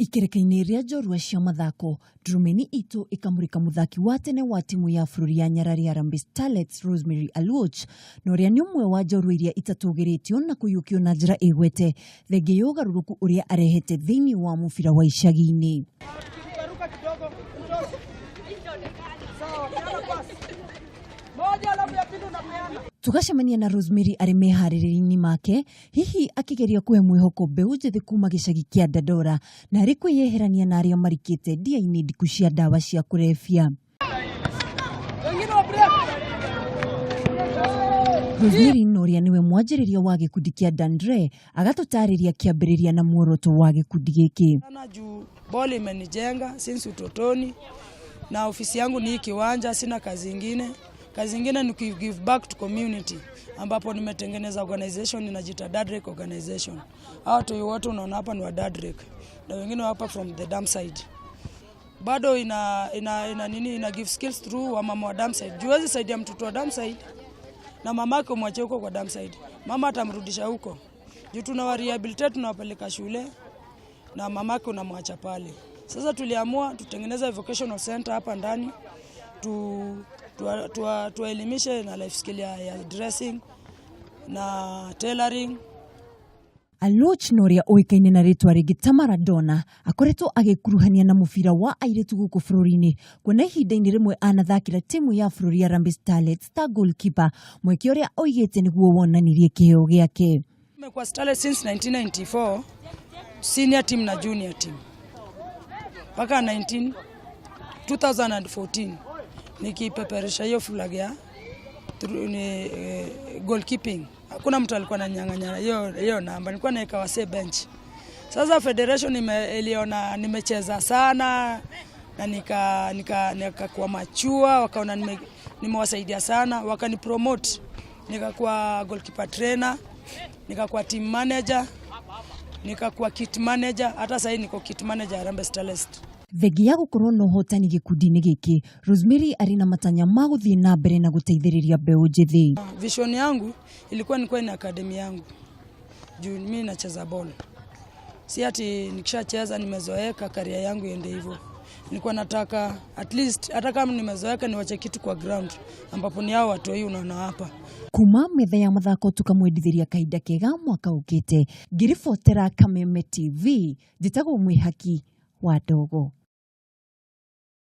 Ikereka-inĩ rĩa njorua cia mathako, ndurumeni itũ ĩkamũrĩka mũthaki wa tene wa timu ya bũrũri ya Nyarari Harambee Starlets Rosemary Aluoch, na ũrĩa nĩ ũmwe wa njorua iria itatũgĩrĩtio na kũiyũkio na njĩra ĩgwete thengia ya ũgarũrũku ũrĩa arehete thĩinĩ wa mũbira wa icagi-inĩ. Tũgacemania na Rosemary arĩ meharĩrĩria-inĩ make, hihi akĩgeria kũhe mwĩhoko mbeũ njĩthĩ kuma gĩcagi kĩa Dandora na arĩ kwĩyeherania na arĩa marikĩte ndia-inĩ ndiku cia ndawa cia kũrebia. Rosemary na ũrĩa nĩwe mwanjĩrĩria wa gĩkundi kĩa Dandre agatũtarĩria kĩambĩrĩria na muoroto wa gĩkundi gĩkĩ. Sana juu ball imenijenga since utotoni, na ofisi yangu ni hii kiwanja, sina kazi ingine. Kazi ingine ni ku give back to community, ambapo nimetengeneza organization inajiita Dadrek Organization. Hawa watu wote unaona hapa ni wa Dadrek na wengine hapa from the dam side. Bado ina nini, ina give skills through wamama wa dam side. Juu huwezi saidia mtoto wa dam side na mamake umwache huko kwa dam side, mama atamrudisha huko. Juu tunawa rehabilitate, tunawapeleka shule na mamake unamwacha pale. Sasa tuliamua tutengeneze vocational center hapa ndani tuwaelimishe na life skill ya dressing na tailoring. Aluoch na ũrĩa ũĩkaine na rĩtwa rĩngĩ ta Maradona akoretwo agĩkuruhania na mũbira wa airĩtu gũkũ bũrũri-inĩ, kuona ihinda-inĩ rĩmwe anathakĩra timu ya bũrũri ya Harambee Starlets ta goalkeeper, mweke ũrĩa oigĩte nĩguo wonanirie kĩheo gĩake. Nimekuwa Starlet since 1994, senior team na junior team mpaka 2014 nikipeperusha hiyo flag ya ni goalkeeping. Hakuna mtu alikuwa ananyang'anya hiyo namba, nilikuwa naeka wasee bench. Sasa federation iliona nimecheza sana na nikakuwa mature, wakaona nimewasaidia sana, wakanipromote nikakuwa goalkeeper trainer, nikakuwa team manager, nikakuwa kit manager. Hata sasa niko kit manager Harambee Starlets. Thengia ya gũkorwo na ũhotani gĩkundi-inĩ gĩkĩ, Rosemary arĩ na matanya ma gũthiĩ na mbere na gũteithĩrĩria mbeũ njĩthĩ. Vision yangu ilikuwa nikuwe na academy yangu juu mimi nacheza ball, si ati nikishacheza nimezoeka career yangu iende hivyo. Nilikuwa nataka at least hata kama nimezoeka niwache kitu kwa ground, ambapo ni hao watu hii unaona hapa. Kuma metha ya mathako tukamwendithĩria kahinda kega mwaka ũkĩte. Ngĩribotera Kameme TV, njĩtagwo Mwĩhaki wa Ndogo.